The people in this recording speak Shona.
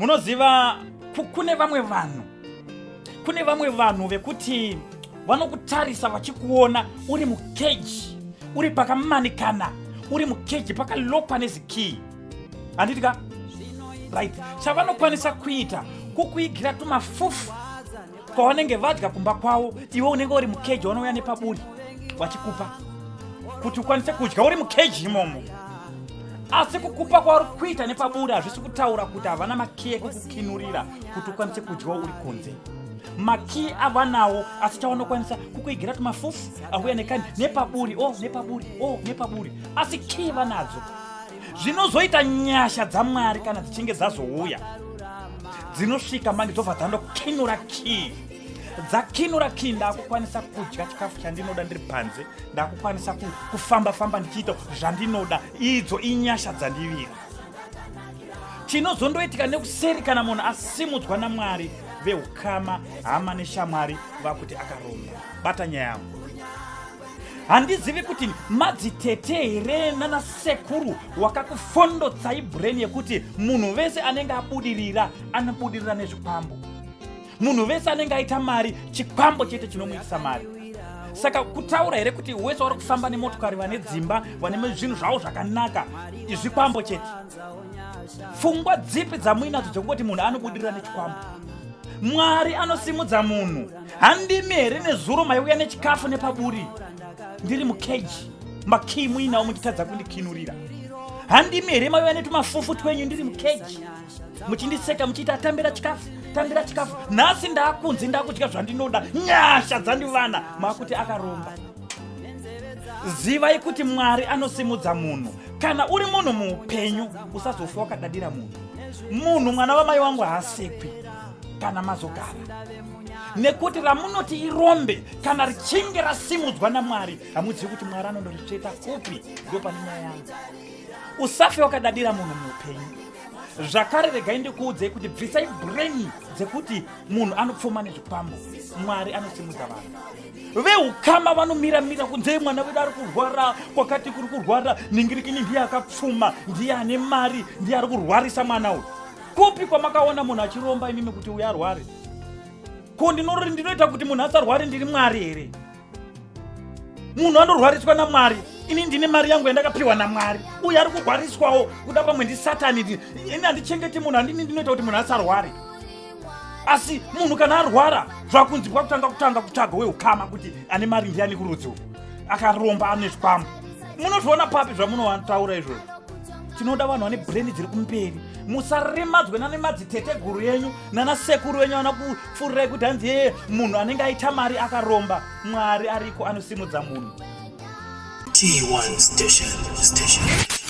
Munoziva kune vamwe vanhu, kune vamwe vanhu vekuti vanokutarisa vachikuona uri mukeji, uri pakamanikana, uri mukeji pakalokwa nezikii, handiti ka? Right, chavanokwanisa kuita kukuigira tumafufu kwavanenge vadya kumba kwavo, iwe unenge uri mukeji, vanouya nepaburi vachikupa kuti ukwanise kudya uri mukeji imomo. Asi kukupa kwauri kuita nepaburi hazvisi kutaura kuti havana makiyi ekukukinurira kuti ukwanise kudyawo uri kunze. Makiyi avanawo, asi chavanokwanisa kukuigira tumafufu auya nekani nepaburi, o oh, nepaburi, o oh, nepaburi, asi kiyi vanadzo. Zvinozoita nyasha dzaMwari kana dzichinge dzazouya, dzinosvika manje dzobva dzandokinura kii. Dzakinura kii, ndakukwanisa kudya chikafu chandinoda ndiri panze, ndakukwanisa kufamba famba ndichiita zvandinoda. Idzo inyasha dzandivira. Chinozondoitika nekuseri kana munhu asimudzwa naMwari, veukama, hama neshamwari vakuti akaromba. Bata nyaya yangu. Handizivi kuti madzitete here nanasekuru wakakufondotsai brain yekuti munhu vese anenge abudirira anobudirira nezvikwambo, munhu vese anenge aita mari chikwambo chete chinomuitisa mari. Saka kutaura here kuti wese vari kufamba nemotokari, vane dzimba, vane zvinhu zvavo zvakanaka, zvikwambo chete? Pfungwa dzipi dzamuinadzo dzekungoti munhu anobudirira nechikwambo? Mwari anosimudza munhu. Handimi here nezuro maiuya nechikafu nepaburi ndiri mukeji, makii muinawo muchitadza kundikinurira? Handimi here maiuya netumafufu twenyu ndiri mukeji muchindiseka muchiita tambira chikafu, tambira chikafu? Nhasi ndaakunze, ndakudya zvandinoda, nyasha dzandivana, makuti akaromba. Zivai kuti Mwari anosimudza munhu. Kana uri munhu muupenyu, usazofa wakadadira munhu. Munhu mwana wamai wangu haasekwi kana mazogara, nekuti ramunoti irombe kana richinge rasimudzwa naMwari, hamuzivi kuti Mwari anondoritsveta kupi. Ndo pane nyaya yangu. Usafe wakadadira munhu muupenyu. Zvakare regai ndikuudzei kuti bvisai brain dzekuti munhu anopfuma nezvikwambo. Mwari anosimudza vanhu. Veukama vanomira-mira kunze, mwana wedu ari kurwara kwakati, kuri kurwara ningirikini, ndiye akapfuma, ndiye ane mari, ndiye ari kurwarisa mwana uyu. Kupi kwamakaona munhu achiromba imimi kuti uyu arware? Ko ndinoita kuti munhu asarware ndiri Mwari here? Munhu anorwariswa naMwari. Ini ndine mari yangu yandakapiwa naMwari, uye ari kurwariswawo kuda pamwe ndisatani. Ini handichengeti munhu, handini ndinoita kuti munhu asarware. Asi munhu kana arwara, zvakunzi kwakutanga kutanga kutsvaga weukama kuti ane mari ndiani kurudzi uku akaromba ane zvikwambo. Munozviona papi zvamunotaura izvozvo? Tinoda vanhu vane breni dziri kumberi. Musaremadzwe nane madziteteguru yenyu nanasekuru venyu vanakupfuurirai kuti hanzi yeye munhu anenge aita mari akaromba. Mwari ariko anosimudza munhu. T1 Station. Station.